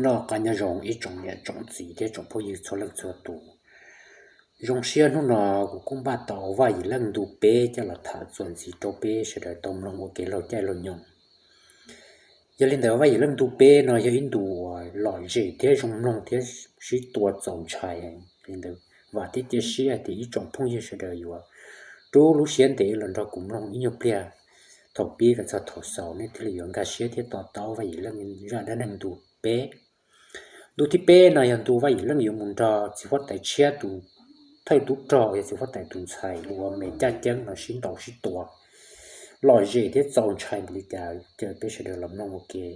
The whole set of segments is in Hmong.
Noj qab nyob zoo ib tsoom niam tsoom txiv thiab tsoom phooj ywg txhua leej txhua tus. Zoo siab hnub no kuv kuj npaj tau Vaj Yim Leej ntu peb coj los tham txuas ntxiv rau peb sawv daws tau mloog ua kev laug caij laug nyoog. Yog li ntawd Vaj Yim Leej ntu peb no yog ib ntu uas lom zem thiab zoo mloog thiab sib tua txaus ntshai. Li ntawd vam thiab cia siab tias ib tsoom phooj ywg sawv daws yuav rub lub siab ntev los nrog kuv mloog ib nyuag pliag thaum pib kom txog thaum xaus, nej thiaj li yuav nkag siab thiab to taub Vaj Yim Leej zaj dab neeg ntu peb. Ntu thib peb no yog ntu Vaj Yim Leej yuav mus nrog txiv huab tais tshiab tus thawj tub rog, yog txiv huab tais tus ntxhais uas me caj ceeb no sib ntaus sib tua lom zem thiab txaus ntshai npaum li cas, caw peb sawv daws los mloog ua ke.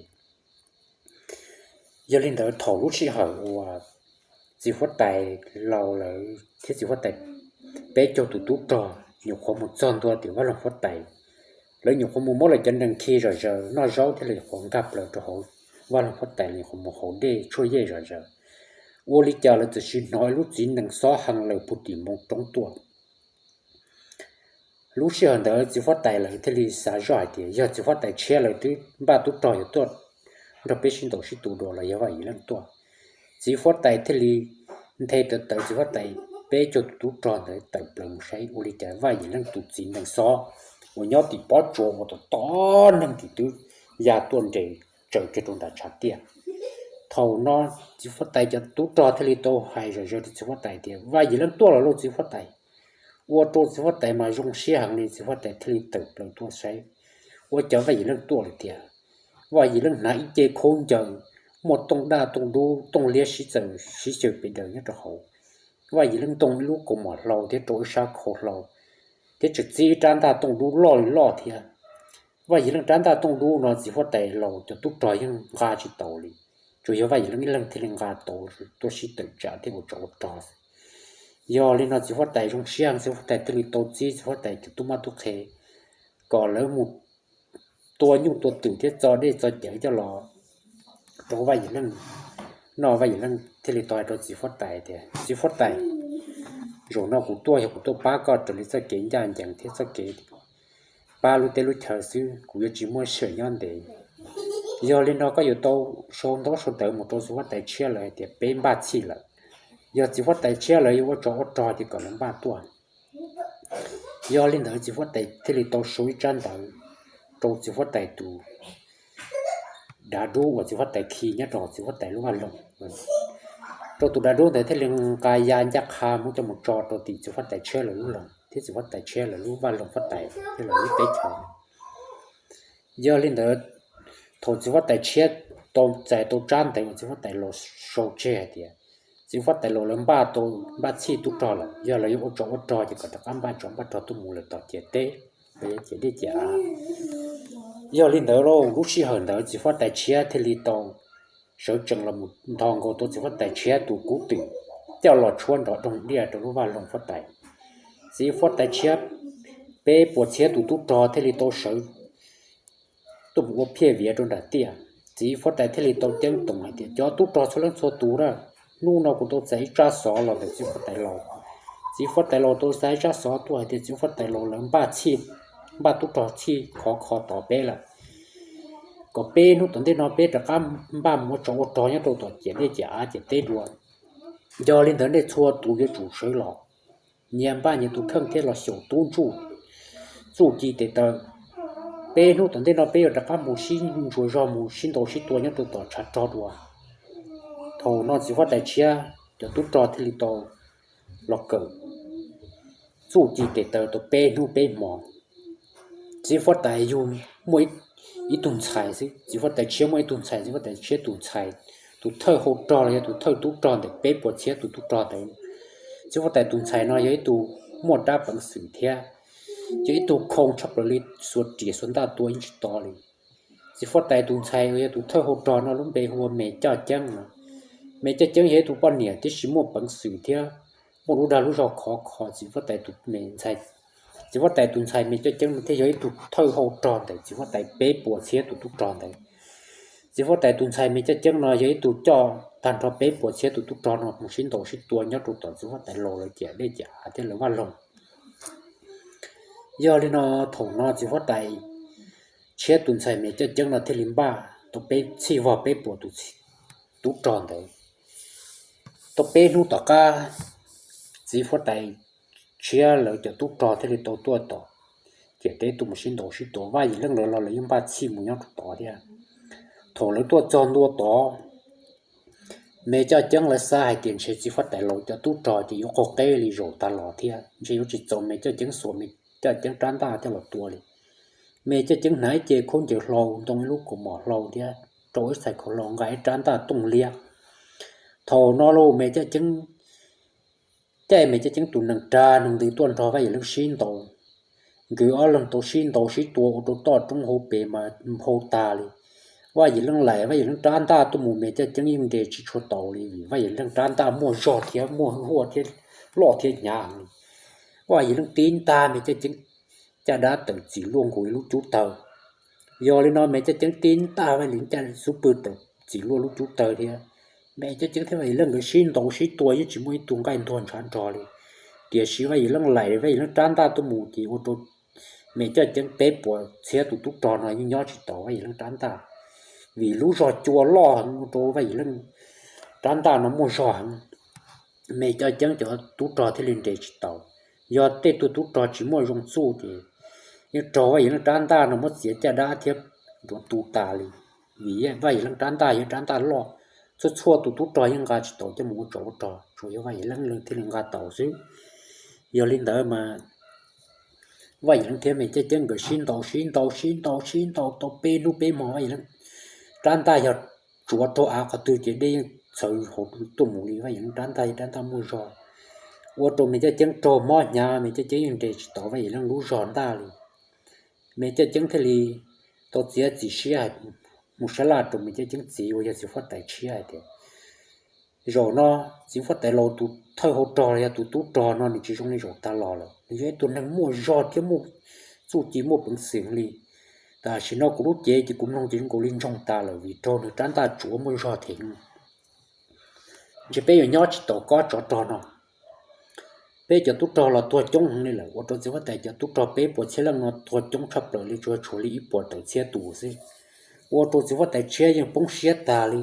Yog li ntawd thaum lub sij hawm uas txiv huab tais laus lawv thiab txiv huab tais peb caug tus tub rog nyuam qhuav mus txog ntua tim Vaj Loog huab tais, lawv nyuam qhuav mus muab lawv cov nees khi zom zaws noj zaub thiab lawv nyuam qhuav nkag plaws rau hauv Vaj Loog huab tais, lawv nyuam qhuav mus haus dej tshuaj yej zom zaws, ua li cas lawv txawm sim hnov ib lub txiv nees xob heev lawm puag tim npoo roob tuaj. Lub sij hawm ntawd txiv huab tais lawv thiaj li xav zoj hais tias yog txiv huab tais tshiab lawv twb npaj tub rog yuav tuaj nrog peb sib ntaus sib tua dua los yog Vaj Yim Leej tuaj. Txiv huab tais thiaj li nthe tawv tawv txiv huab tais peb caug tus tub rog ntawd tawm plaws mus saib ua li cas Vaj Yim Leej tus txiv nees xob uas nyob tim pob tsuas uas tom tom neeg tim twb ya tuaj nres tsaws kiag rau nram tshav tiaj. Thaum no txiv huab tais cov tub rog thiaj li tau hais zom zaws rau txiv huab tais tias Vaj Yim Leej tuaj los lauj txiv huab tais. Ua rau txiv huab tais mas zoo siab heev li, txiv huab tais thiaj li tawm plaws tuaj saib ua cas Vaj Yim Leej tuaj lawm tiag. Vaj Yim Leej hnav ib ce khaub ncaws muaj tooj daj tooj dub tooj liab sib txawm sib xyaw pes daws nyob rau hauv. Vaj Yim Leej ntoo ib lub kaus mom hlau thiab rau ib sab khau hlau, thiab tseem txib ib rab ntaj tooj dub loj li loj thiab. Vaj Yim Leej rab ntaj tooj dub no txiv huab tais laus cov tub rog yeej nqa tsis taus li, tsuas yog Vaj Yim Leej ib leeg thiaj li nqa tau tuaj sib tawm tsam thiab ua tsov ua rog. Yog li no txiv huab tais zoo siab, txiv huab tais thiaj li tau txib txiv huab tais cov tub mab tub qhe kom lawv mus tua nyuj tua twm thiab txo dej txo cawv coj los rau Vaj Yim Leej noj. Vaj Yim Leej thiaj li tau hais rau txiv huab tais tias txiv huab tais, zaum no kuv tuaj yog kuv tuaj pab koj raws li txoj kev ncaj ncees thiab txoj kev pab lub teb lub chaw xwb, kuv yuav tsis muaj sij hawm nyob ntev. Yog li no koj yuav tau sau ntaub sau ntawv mus rau txiv huab tais tshiab lawv hais tias peb npaj txhij lawm, yog txiv huab tais tshiab lawv yuav ua tsov ua rog ces kom lawv npaj tuaj. Yog li ntawd txiv huab tais thiaj li tau sau ib tsab ntawv rau txiv huab tais tus dav dub uas txiv huab tais khi nyob rau txiv huab tais lub vaj loog, rau tus dav dub ntawd thiaj li nqa ya ncaj qha muab coj mus tso rau tim txiv huab tais tshiab lawv lub loog thiab txiv huab tais tshiab lawv lub vaj loog huab tais thiab lawv lub teb chaws. Yog li ntawd thaum txiv huab tais tshiab tau txais tau tsab ntawv uas txiv huab tais laus sau tseg hais tias txiv huab tais laus lawv npaj tau, npaj txhij tub rog lawm, yog lawv yuav ua tsov ua rog ces kom rov qab npaj tsov npaj rog tuaj mus lawm tom ciam teb, ciam dej ciam av. Yog li ntawd lauj, lub sij hawm ntawd txiv huab tais tshiab thiaj li tau sawv tsees los mus nto nkaus tau txiv huab tais tshiab tus kub twm coj los tshuab nrov doog diaj rau lub vaj loog huab tais. Txiv huab tais tshiab peb puas txhiab tus tub rog thiaj li tau sawv tuaj mus ua phiaj viav rau nram tiaj. Txiv huab tais thiaj li tau ceeb toom hais tias cov tub rog txhua leej txhua tus na, hnub no kuv tau txais ib tsab xov los ntawm txiv huab tais laus. Txiv huab tais laus tau xa ib tsab xov tuaj hais tias txiv huab tais laus lawv npaj txhij, npaj tub rog txhij khov kho tos peb lawm, kom peb hnub tom ntej no peb rov qab npaj mus ua tsov ua rog nyob rau tom ciam dej ciam av ciam teb dua. Yog li ntawd nej txhua tus yuav tsum sawv los, nyias npaj nyias tus kheej thiab los xyaum tub ntsuj, txuj ci tes taw. Peb hnub tom ntej no peb yuav rov qab mus sib ntsuas zog mus sib ntaus sib tua nyob rau tom tshav rog dua. Thaum no txiv huab tais tshiab cov tub rog thiaj li tau los kawm txuj ci tes taw tau peb hnub peb hmo. Txiv huab tais yug muaj ib tug ntxhais xwb, txiv huab tais tshiab muaj ib tug ntxhais, txiv huab tais tshiab tus ntxhais, tus thawj hau rog los yog tus thawj tub rog ntawm peb puas txhiab tus tub rog ntawd. Txiv huab tais tus ntxhais no yog ib tug muaj dab peev xwm thiab yog ib tug khoo tshaj plaws li, xuas riam xuas ntaj tua yeej tsis to li. Txiv huab tais tus ntxhais uas yog tus thawj hau rog no lub npe hu ua Me Coj Ceeb no. Me Coj Ceeb yog ib tug poj niam tib si muaj peev xwm thiab muaj lub dag lub zog khov kho txiv huab tais tus me ntxhais. Txiv huab tais tus ntxhais Me Coj Ceeb no thiaj yog ib tug thawj hau rog ntawm txiv huab tais peb puas txhiab tus tub rog ntawd. Txiv huab tais tus ntxhais Me Coj Ceeb no yog ib tug coj tag nrho peb puas txhiab tus tub rog no mus sib ntaus sib tua nyob rau tom txiv huab tais laus lawv ciam dej ciam av thiab lawv vaj loog. Yog li no thaum no txiv huab tais tshiab tus ntxhais Me Coj Ceeb no thiaj li npaj tau peb txhij vog peb puas tus txhij tub rog ntawd. Tau peb hnub tom qab, txiv huab tais tshiab lawv cov tub rog thiaj li tau tuaj tom ciam teb tuaj mus sib ntaus sib tua. Vaj Yim Leej lawv los lawv yeej npaj txhij mus nyob rau tod thiab. Thaum lawv tuaj txog ntua tod, me coj ceeb lawv xav hais tias ntshe txiv huab tais laus cov tub rog ces yuav qaug qeb li zaum tas los thiab, ntshe yuav tsis txaus me coj ceeb xuas me coj ceeb rab ntaj coj los tua li. Me coj ceeb hnav ib ce khaub ncaws hlau, ntoo ib lub kaus mom hlau thiab rau ib txhais khau hlau, nqa ib rab ntaj tooj liab. Thaum no lauj, me coj ceeb, caij me coj ceeb tus nees rag nees ntws tuaj nrog Vaj Yim Leej sib ntaus. Nkawd ob leeg tau sib ntaus sib tua ua rau toj roob hauv pes mas hau tas li. Vaj Yim Leej laim Vaj Yim Leej rab ntaj tuaj mus, me coj ceeb yeej nres tsis tshua taus li, vim Vaj Yim Leej rab ntaj muaj zog thiab muaj hwj huaj thiab loj thiab hnyav heev li. Vaj Yim Leej tib ntaj, me coj ceeb caj dab tawm txim luaj nkaus ib lub cub tawg. Yog li no me coj ceeb tib ntaj, Vaj Yim Leej caj xub pwg tawm txim luaj lub cub tawg thiab. Me coj ceeb thiab Vaj Yim Leej nkawd sib ntaus sib tua yeej tsis muaj ib tug nqaij ntuag ntshav nrog li. Tiam sis Vaj Yim Leej laim Vaj Yim Leej rab ntaj tuaj mus ces ua rau me coj ceeb peb puas txhiab tus tub rog no yeej nyob tsis taus Vaj Yim Leej rab ntaj, vim lub zog cua loj heev ua rau Vaj Yim Leej rab ntaj no muaj zog heev. Me coj ceeb cov tub rog thiaj li nres tsis taus. Yog tej tug tub rog tsis muaj zoo txuj ces yeej raug Vaj Yim Leej rab ntaj no muab txiav caj dab thiab nruav tu tas li. Vim Vaj Yim Leej rab ntaj yog rab ntaj loj, txhua txhua tus tub rog yeej nqa tsis taus coj mus ua tsov ua rog, tsuas yog Vaj Yim Leej thiaj li nqa taus xwb. Yog li ntawd mas Vaj Yim Leej thiab me coj ceeb nkawd sib ntaus sib ntaus sib ntaus sib ntaus tau peb hnub peb hmo, Vaj Yim Leej rab ntaj yog tsuav raug av qhov twg ces dej yeej txhawv hauv tuaj mus li. Vaj Yim Leej rab ntaj yog rab ntaj muaj zog, ua rau me coj ceeb raug mob hnyav, me coj ceeb yeej nres tsis tau Vaj Yim Leej lub zog ntaj li. Me coj ceeb thiaj li tau txiav txim siab mus sab laj rau me coj ceeb txiv uas yog txiv huab tais tshiab hais tias, zaum no txiv huab tais laus tus thawj hau rog los yog tus tub rog no nws tsis zoo li zaum tas los lawm, nws yog ib tug neeg muaj zog thiab muaj txuj ci muaj peev xwm li. Tam sim no kuv lub cev ces kuv mloog ces zoo nkaus li ntsoog tas lawm vim raug nws rab ntaj tsuav muaj zog thiab. Ntshe peb yuav nyob tsis taus kob tsov rog no. Peb cov tub rog los tuag coob heev li lawm, ua rau txiv huab tais cov tub rog peb puas txhiab leej no tuag coob tshaj plaws li, tsuas tshuav li ib puas tawm txhiab tus xwb. Ua rau txiv huab tais tshiab yeej poob siab tas li.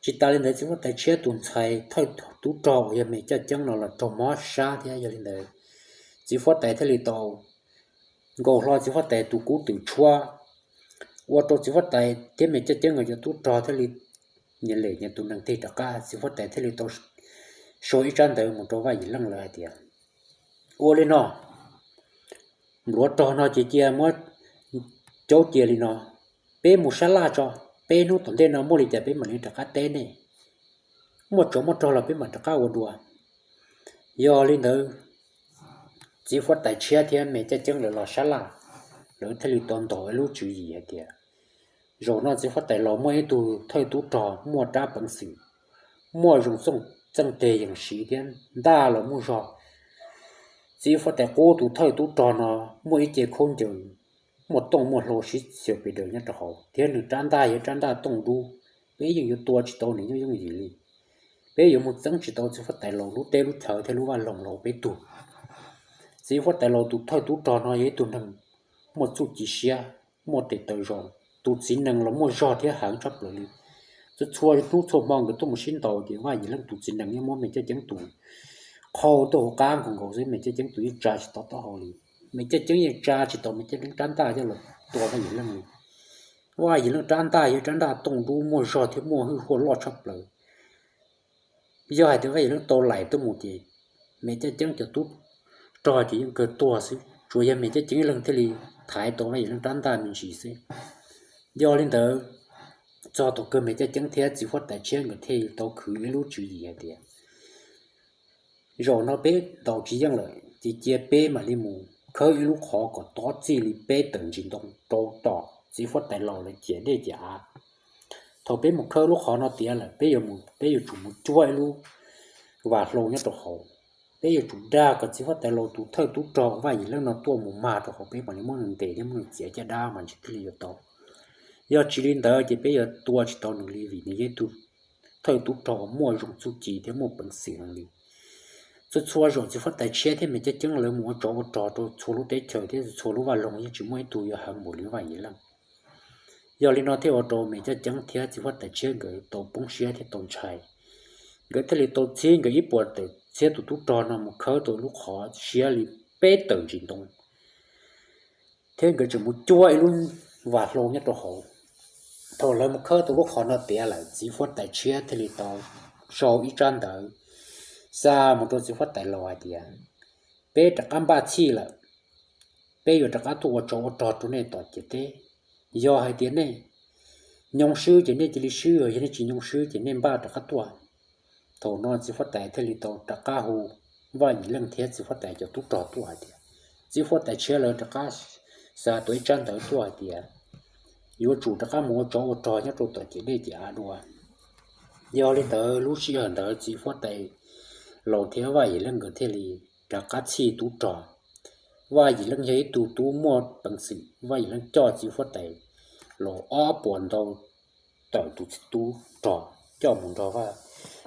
Tsis tas li ntawd, txiv huab tais tshiab tus ntxhais thawj tub rog uas yog me coj ceeb no los raug mob sab thiab. Yog li ntawd, txiv huab tais thiaj li tau nkaus hlo txiv huab tais tus kub twm tshuab, ua rau txiv huab tais thiab me coj ceeb nkawd cov tub rog thiaj li nyias lem nyias tus neeg tig rov qab. Txiv huab tais thiaj li tau sau ib tsab ntawv mus rau Vaj Yim Leej lawv hais tias, ua li no, npluav rog no ces cia muab caub cia li no, peb mus sab laj tso, peb hnub tom ntej no muaj li cas peb mam li rov qab teb nej. Muaj tsov muaj rog los peb mam rov qab ua dua. Yog li ntawd, txiv huab tais tshiab thiab me coj ceeb lawv los sab laj, lawv thiaj li tau ntaus ib lub tswv yim hais tias, zaum no txiv huab tais laus muaj ib tug thawj tub rog muaj rab peev xwm, muaj zoo txooj txeej teg yees siv thiab ntaj los muaj zog. Txiv huab tais qub tus thawj tub rog no muaj ib ce khaub ncaws muaj tooj muaj hlau sib xyaw pes daws nyob rau hauv thiab nws rab ntaj yog rab ntaj tooj dub. Peb yeej yuav tua tsis tau nws yooj yooj yim li. Peb yuav mus txeeb tsis tau txiv huab tais laus lub teb lub chaw thiab lub vaj loog los peb tug. Txiv huab tais laus tus thawj tub rog no yog ib tug neeg muaj txuj ci siab, muaj tes taw zoo, tus txiv nees los muaj zog thiab heev tshaj plaws li. Txhua txhua hnub txhua hmo nkawd tuaj mus sib ntaus ces Vaj Yim Leej tus txiv nees yeej muab me coj ceeb tus qhau tuaj hauv qab nkaus nkaus xwb, me coj ceeb tus yeej tsa tsis tau taub hau li. Me coj ceeb yeej tsa tsis tau me coj ceeb rab ntaj coj los tua Vaj Yim Leej li. Vaj Yim Leej rab ntaj yog rab ntaj tooj dub muaj zog thiab muaj hwj huaj loj tshaj plaws. Yog hais tias Vaj Yim Leej tau laim tuaj mus ces me coj ceeb cov tub rog ces yeej kawg tuag xwb, tsuas yog me coj ceeb ib leeg thiaj li thaiv tau Vaj Yim Leej rab ntaj me ntsis xwb. Yog li ntawd, txog thaum kawg me coj ceeb thiab txiv huab tais tshiab nkawd thiaj li tau khwv ib lub tswv yim hais tias, zaum no peb ntaus tsis yeej lawm ces cia peb mam li mus khawb ib lub qhov kom tob txij li peb tawm ntsis ntoo rau tom txiv huab tais laus lawv ciam dej ciam av. Thaum peb mus khawb lub qhov no tiav lawm, peb yuav mus, peb yuav tsum mus cuab ib lub vas hlau nyob rau hauv. Peb yuav tsum dag kom txiv huab tais laus tus thawj tub rog Vaj Yim Leej no tuaj mus mag rau hauv, peb mam li muab nws ntes thiab muab nws txiav caj dab mas ntshe thiaj li yuav tau. Yog tsis li ntawd ces peb yuav tua tsis tau nws li, vim nws yog ib tug thawj tub rog muaj zoo txuj ci thiab muaj peev xwm heev li. Txhua txhua zaum txiv huab tais tshiab thiab me coj ceeb lawv mus ua tsov ua rog rau txhua lub teb chaws thiab txhua lub vaj loog yeej tsis muaj ib tug yuav heev npaum li Vaj Yim Leej. Yog li no thiaj ua rau Maiv Caj Ceeb thiab Txiv Huab Tais Tshiab nkawd tau poob siab thiab tau ntshai. Nkawd thiaj li tau txhib nkawd ib puas tawm txhiab tus tub rog no mus khawb tau lub qhov siab li peb tawm ntsis ntoo, thiab nkawd tseem mus cuab ib lub vas hlau nyob rau hauv. Thaum lawv mus khawb tau lub qhov no tiav lawm, Txiv Huab Tais Tshiab thiaj li tau sau ib tsab ntawv xa mus rau Txiv Huab Tais Laus hais tias, peb rov qab npaj txhij lawm, peb yuav rov qab tuaj ua tsov ua rog rau nej tom ciam teb. Yog hais tias nej nyoo swb ces nej cia li swb, yog nej tsis nyoo swb ces nej npaj rov qab tuaj. Thaum no Txiv Huab Tais thiaj li tau rov qab hu Vaj Yim Leej thiab Txiv Huab Tais cov tub rog tuaj hais tias, Txiv Huab Tais Tshiab lawv rov qab xa tuaj ib tsab ntawv tuaj hais tias yuav tsum rov qab mus ua tsov ua rog nyob rau tom ciam dej ciam av dua. Yog li ntawd lub sij hawm ntawd Txiv Huab Tais Laus thiab Vaj Yim Leej nkawd thiaj li rov qab txhij tub rog. Vaj Yim Leej yog ib tug tub muaj peev xwm, Vaj Yim Leej coj Txiv Huab Tais Laus ob puas ntau tawm tus tub rog coj mus nrog Vaj,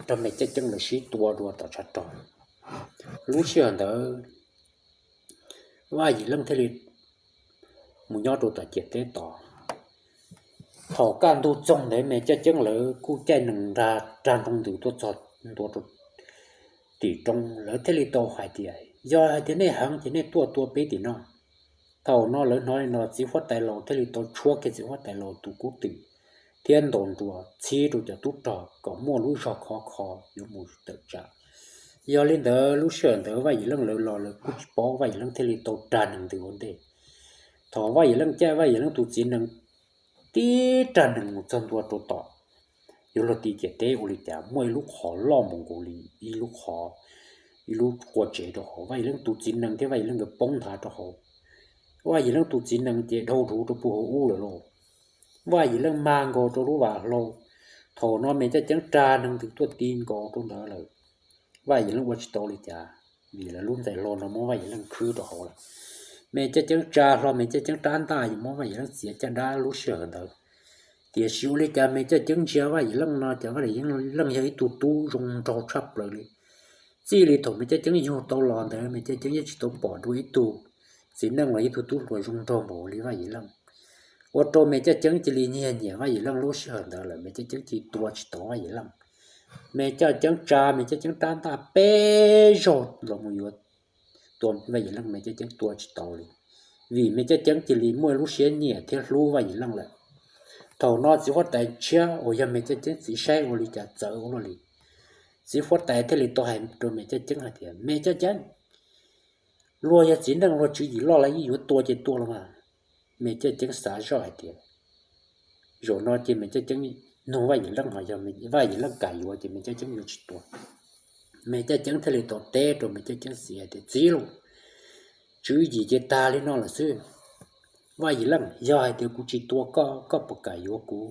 nrog Maiv Caj Ceeb lawv sib tua dua tom tshav rog. Lub sij hawm ntawd Vaj Yim Leej thiaj li mus nyob rau tom ciam teb tod. Thaum kaj ntug txoog ntawd Maiv Caj Ceeb lawv kuj caij nees nra rag nroo ntws tuaj txog ntua rau tim roob, lawv thiaj li tau hais tias, yog hais tias nej heev ces nej tuaj tua peb tim no. Thaum no lawv hnov li no Txiv Huab Tais Laus thiaj li tau tshuab kiag Txiv Huab Tais Laus tus kub twm thiab ntaus nruas txhib rau cov tub rog kom muaj lub zog khov kho yuav mus tawm tsam. Yog li ntawd lub sij hawm ntawd Vaj Yim Leej lawv los lawv kuj tsis paub, Vaj Yim Leej thiaj li tau rag nees ntws ua ntej. Thaum Vaj Yim Leej caij Vaj Yim Leej tus txiv nees tib rag nees mus txog ntua rau tom yuav luag ti ciam teb ua li cas muaj ib lub qhov loj mus nkaus li ib lub qhov, ib lub qua tsev rau hauv, Vaj Yim Leej tus txiv nees thiab Vaj Yim Leej nkawd poob nthav rau hauv. Vaj Yim Leej tus txiv nees ces dhau duv rau puag hauv ub lawm lauj. Vaj Yim Leej mag nkaus rau lub vas hlau. Thaum no Maiv Caj Ceeb rag nees ntws tuaj ti nkaus rau ntawd lawm. Vaj Yim Leej ua tsis tau li cas, vim lawv lub ntxhais hlau no muab Vaj Yim Leej khwb rau hauv lawm. Maiv Caj Ceeb tsa hlo Maiv Caj Ceeb rab ntaj yuav muab Vaj Yim Leej txiav caj dab lub sij hawm ntawd. Tiam sis ua li cas Maiv Caj Ceeb ntsia Vaj Yim Leej no cas Vaj Yim Leej yog ib tug tub zoo nraug tshaj plaws li. Txij li thaum Maiv Caj Ceeb yug tau los ntawd Maiv Caj Ceeb yeej tsis tau pom dua ib tug txiv neej los ib tug tub hluas zoo nraug npaum li Vaj Yim Leej. Ua rau Maiv Caj Ceeb cia li nyiag nyiam Vaj Yim Leej lub sij hawm ntawd lawm, Maiv Caj Ceeb cia li tua tsis tau Vaj Yim Leej. Maiv Caj Ceeb tsa Maiv Caj Ceeb rab ntaj peb zaug los mus yuav tua Vaj Yim Leej, Maiv Caj Ceeb tua tsis tau li, vim Maiv Caj Ceeb cia li muaj lub siab nyiam thiab hlub Vaj Yim Leej lawm. Thaum no Txiv Huab Tais Tshiab uas yog Maiv Caj Ceeb txiv saib ua li cas txawv ua luaj li. Txiv Huab Tais thiaj li tau hais rau Maiv Caj Ceeb hais tias, Maiv Caj Ceeb, luag yog txiv neej luag tswv yim loj los yeej yuav tua ces tua los mas. Maiv Caj Ceeb xav zoj hais tias, zaum no ces Maiv Caj Ceeb nug Vaj Yim Leej, ho yog Vaj Yim Leej kam yuav ces Maiv Caj Ceeb yuav tsis tua. Maiv Caj Ceeb thiaj li tau teb rau Maiv Caj Ceeb txiv hais tias, txiv lauj, tswv yim ces tag li no lawm xwb. Vaj Yim Leej, yog hais tias kuv tsis tua koj, koj puas kam yuav kuv?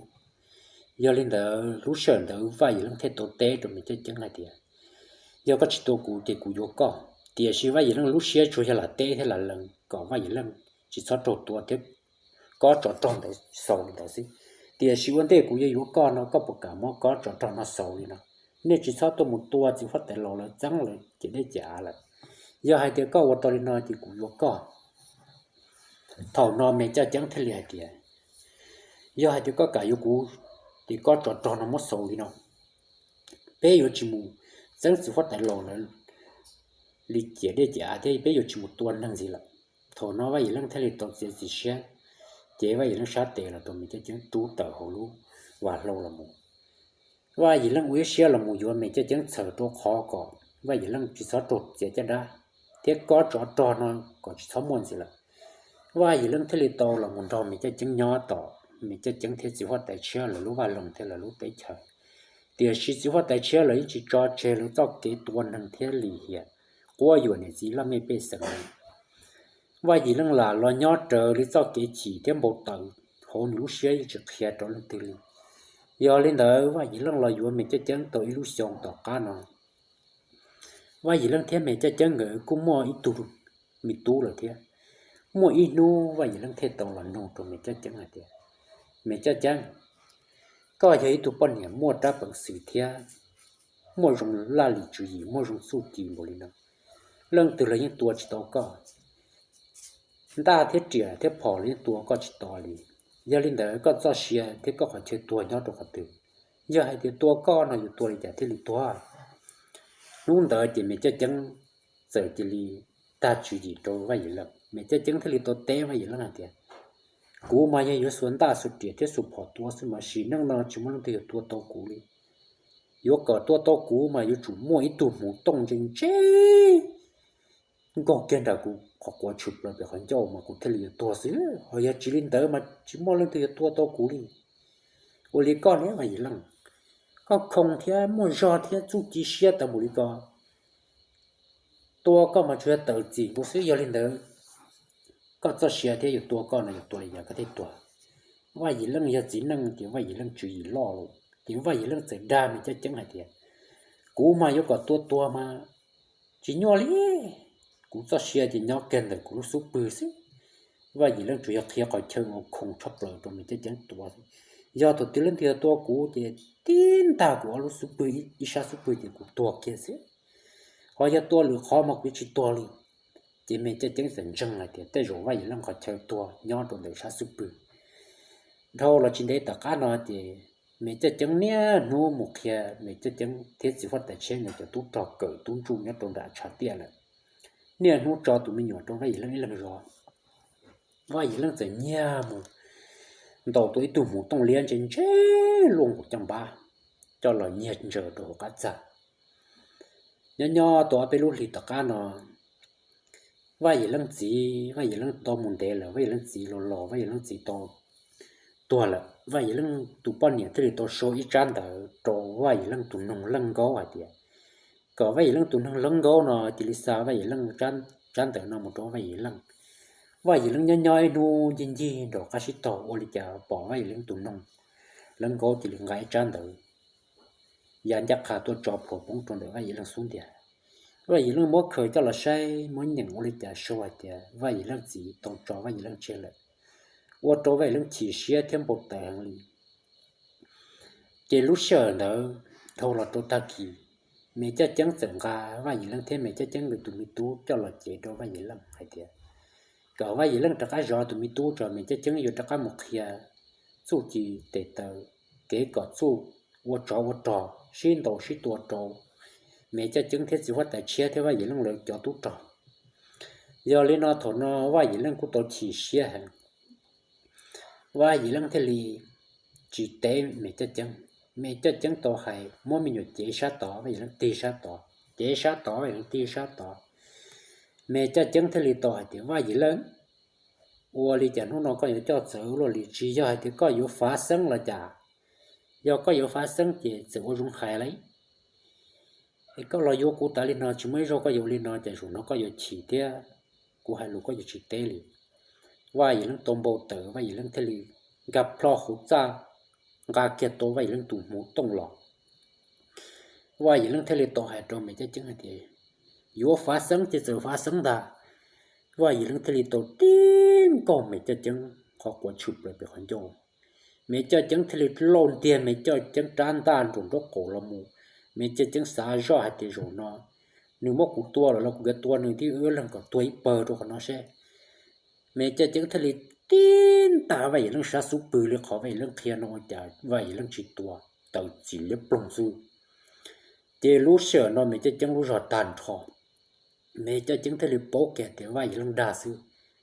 Yog li ntawd lub sij hawm ntawd Vaj Yim Leej thiaj tau teb rau Maiv Caj Ceeb hais tias, yog koj tsis tua kuv ces kuv yuav koj. Tiam sis Vaj Yim Leej lub siab tsuas yog lam teb thiab lam lees kom Vaj Yim Leej tsis txhob raug tua thiab kob tsov rog ntawd xaus li ntawd xwb. Tiam sis ua ntej kuv yuav yuav koj no koj puas kam muab kob tsov rog no xaus li no? Nej tsis txhob tuaj mus tua Txiv Huab Tais Laus lawv txeeb lawv ciam dej ciam av lawm. Yog hais tias koj ua tau li no ces kuv yuav koj. Thaum no Maiv Caj Ceeb thiaj li hais tias, yog hais tias koj kam yuav kuv ces kob tsov rog no muab xaus li no. Peb yuav tsis mus txeeb Txiv Huab Tais Laus lawv li ciam dej ciam av thiab peb yuav tsis mus tua neeg ntxiv lawm. Thaum no Vaj Yim Leej thiaj li tau txiav txim siab, ces Vaj Yim Leej sab tes los rau Maiv Caj Ceeb rub tawm hauv lub vas hlau los mus. Vaj Yim Leej ua ib siab los mus yuav Maiv Caj Ceeb txhawm rau qhov kom Vaj Yim Leej tsis txhob raug txiav caj dab thiab kob tsov rog no kom tsis txhob muaj ntxiv lawm. Vaj Yim Leej thiaj li tau los mus nrog Maiv Caj Ceeb nyob tom Maiv Caj Ceeb thiab Txiv Huab Tais Tshiab lawv lub vaj loog thiab lawv lub teb chaws. Tiam sis Txiv Huab Tais Tshiab lawv yeej tsis tso tseg lawv txoj kev tua neeg thiab lim hiam quab yuam niam txiv laj mej pej xeem li. Vaj Yim Leej lam los nyob raws li txoj kev chim thiab npau taws hauv nws lub siab yeej tsis qhia rau leej twg li. Yog li ntawd Vaj Yim Leej los yuav Maiv Caj Ceeb tau ib lub xyoo tom qab no, Vaj Yim Leej thiab Maiv Caj Ceeb nkawd kuj muaj ib tug me tub lawm thiab. Muaj ib hnub Vaj Yim Leej thiaj tau los nug rau Maiv Caj Ceeb hais tias, Maiv Caj Ceeb, koj yog ib tug poj niam muaj rab peev xwm thiab muaj zoo laj lim tswv yim, muaj zoo txuj ci npaum li no, leej twg los yeej tua tsis tau koj. Ntaj thiab riam thiab phom los yeej tua koj tsis tau li. Yog li ntawd koj txoj sia thiab koj qhov chaw tuag nyob rau qhov twg? Yog hais tias tua koj no yus tua li cas thiaj li tuag? Hnub ntawd ces Maiv Caj Ceeb txawm cia li tag tswv yim rau Vaj Yim Leej. Maiv Caj Ceeb thiaj li tau teb Vaj Yim Leej hais tias, kuv mas yog yuav xuas ntaj xuas riam thiab xuas phom tua xwb mas sim neej no tsis muaj leej twg yuav tua tau kuv li. Yuav kom tua tau kuv mas yuav tsum muaj ib tug hmuv tooj ntse ntse nkaug kiag nram kuv qhov quav tshwm plaws pem qhov ncauj mas kuv thiaj li yuav tuag xwb. Ho yog tsis li ntawd mas tsis muaj leej twg yuav tua tau kuv li. Ua li koj ne Vaj Yim Leej, koj khoo thiab muaj zog thiab txuj ci siab tau mus li ko, tua koj mas tsuas yog tawm txim nkaus xwb. Yog li ntawd koj txoj sia thiab yuav tua koj no yuav tua li cas koj thiaj tuag? Vaj Yim Leej yog txiv neej ces Vaj Yim Leej tswv yim loj lawm ces Vaj Yim Leej txawm dag Maiv Caj Ceeb hais tias, kuv mas yuav kom tua tuag mas tsis nyuaj li. Kuv txoj sia ces nyob kiag ntawm kuv lub xub pwg xwb. Vaj Yim Leej tsuas yog qhia qhov chaw ua khoom tshaj plaws rau Maiv Caj Ceeb tua xwb. Yog thaum twg leej twg yog tua kuv ces tib ntag kuv ob lub xub pwg, ib sab xub pwg ces kuv tuag kiag xwb. Ho yog tua lwm qhov mas kuv tsis tuag li. Ces Maiv Caj Ceeb txawm ntseeg hais tias tej zaum Vaj Yim Leej qhov chaw tuag nyob rau ntawm sab xub pwg. Dhau los tsis ntev tom qab no ces Maiv Caj Ceeb niaj hnub mus qhia, Maiv Caj Ceeb thiab txiv huab tais tshiab nkawd cov tub rog kawm tub ntsuj nyob rau nram tshav tiaj lawm, niaj hnub tso tus me nyuam rau Vaj Yim Leej ib leeg zov. Vaj Yim Leej txawm nyiag mus ntaus tau ib tug hmuv tooj liab ntse ntse luaj nkaus caj npab coj los nyiag ntsaws rau hauv qab txag. Nyob nyob tau ob peb lub hlis tom qab no, Vaj Yim Leej txiv, Vaj Yim Leej tau mus ntev lawm, Vaj Yim Leej txiv los los Vaj Yim Leej txiv tau tuag lawm, Vaj Yim Leej tus poj niam thiaj li tau sau ib tsab ntawv rau Vaj Yim Leej tus noog Leej Nkaub hais tias kom Vaj Yim Leej tus noog Leej Nkaub no cia li xa Vaj Yim Leej tsab ntawv no mus rau Vaj Yim Leej. Vaj Yim Leej nyob nyob ib hnub ncig ncig nram qab sib tog ua li cas pom Vaj Yim Leej tus noog Leej Nkaub cia li nqa ib tsab ntawv ya ncaj qha tuaj tso plhuav poob rau ntawm Vaj Yim Leej xub ntiag. Vaj Yim Leej muab khaws coj los saib muab nyeem ua li cas sau hais tias Vaj Yim Leej txiv tau tso Vaj Yim Leej tseg lawm, ua rau Vaj Yim Leej chim siab thiab npau taws heev li. Ces lub sij hawm ntawd dhau los rau tag kis, Maiv Caj Ceeb txawm nqa Vaj Yim Leej thiab Maiv Caj Ceeb nkawd tus me tub coj los cev rau Vaj Yim Leej hais tias kom Vaj Yim Leej rov qab zov tus me tub tso, Maiv Caj Ceeb yuav rov qab mus qhia txuj ci tes taw, kev kom txuj ua tsov ua rog sib ntaus sib tua rau Maiv Caj Ceeb thiab txiv huab tais tshiab thiab Vaj Yim Leej lawv cov tub rog. Yog li no thaum no Vaj Yim Leej kuj tau chim siab heev. Vaj Yim Leej thiaj li tsis teb Maiv Caj Ceeb. Maiv Caj Ceeb tau hais muab me nyuam cev sab tod, Vaj Yim Leej tig sab tod, cev sab tod, Vaj Yim Leej tig sab tod. Maiv Caj Ceeb thiaj li tau hais tias Vaj Yim Leej, ua li cas hnub no koj yuav coj txawv luaj li? Tsis yog hais tias koj yuav fav xeeb los cas? Yog koj yuav fav xeeb ces txawm ua zoo hais lauj. Es koj los yuav kuv tas li no tsis muaj ib zaug koj yuav ua li no ces zaum no koj yuav chim thiab kuv hais lus koj yuav tsis teb li. Vaj Yim Leej tau npau taws, Vaj Yim Leej thiaj li nkag plho hauv txaj, nqa kiag tau Vaj Yim Leej tus hmuv tooj los. Vaj Yim Leej thiaj li tau hais rau Maiv Caj Ceeb hais tias yuav fav xeeb ces txawm fav xeeb ntag. Vaj Yim Leej thiaj li tau tib nkaug Maiv Caj Ceeb qhov quav tshwm plaws pem qhov ncauj. Maiv Caj Ceeb thiaj li lauj ntiag Maiv Caj Ceeb rab ntaj nraum nraub qaum los mus. Maiv Caj Ceeb xav zoj hais tias zaum no nws muab kuv tua lawm los kuv yuav tua nws thiab, wb leeg kom tuag ib pawg rau qhov no seb. Maiv Caj Ceeb thiaj li tib ntaj Vaj Yim Leej sab xub pwg li qhov Vaj Yim Leej qhia no ua cas Vaj Yim Leej tsis tua, tawm txim liab ploog xwb. Ces lub sij hawm no Maiv Caj Ceeb lub zog tag nrho, Maiv Caj Ceeb thiaj li paub kiag tias Vaj Yim Leej dag xwb.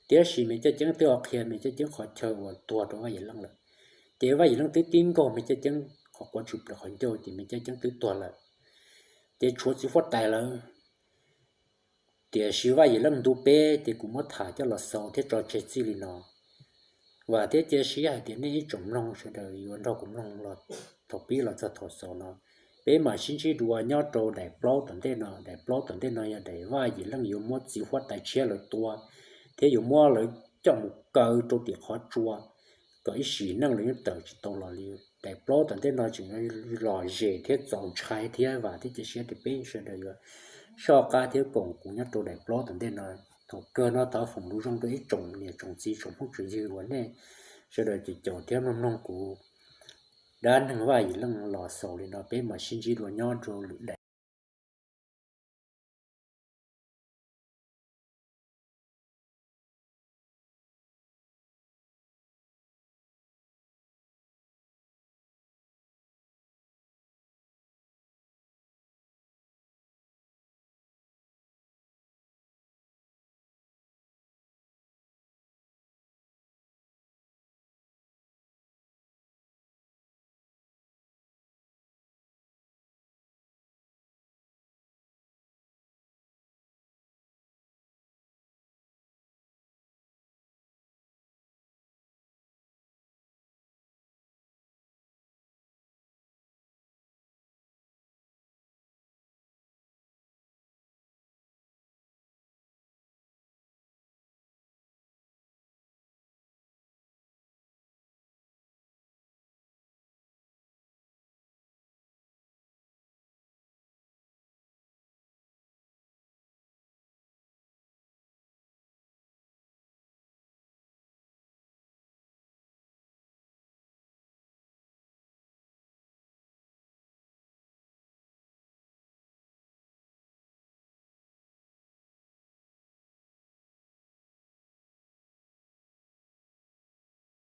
Tiam sis Maiv Caj Ceeb twb qhia Maiv Caj Ceeb qhov chaw uas tuag rau Vaj Yim Leej lawm. Ces Vaj Yim Leej twb tib nkaug Maiv Caj Ceeb qhov quav tshwm plaws qhov ncauj ces Maiv Caj Ceeb twb tuag lawm. Ces tshuav txiv huab tais lawm. Tiam sis Vaj Yim Leej ntu peb ces kuv muab tham coj los xaus thiab tso tseg txij li no. Vam thiab cia siab hais tias nej ib tsoom mloog sawv daws yuav nrog kuv mloog los thaum pib los txog thaum xaus no. Peb mam sib ntsib dua nyob rau daim plaub tom ntej no. Daim plaub tom ntej no yog daim Vaj Yim Leej yuav muab txiv huab tais tshiab lawv tua thiab yuav muab lawv coj mus kaw rau tim qhov tsua kom ib sim neej lawv yeej tawm tsis tau los li. Daim plaub tom ntej no tseem lom zem thiab txaus ntshai thiab. Vam thiab cia siab tias peb sawv daws yuav soj qab thiab koom kuv nyob rau daim plaub tom ntej no. Thaum kawg no thov foom lus zoo rau ib tsoom niam tsoom txiv tsoom phooj tsoom ywg uas nej sawv daws caum caum thiab mloog mloog kuv dab neeg Vaj Yim Leej los xaus li no. Peb mam sib ntsib dua nyob rau lwm daim.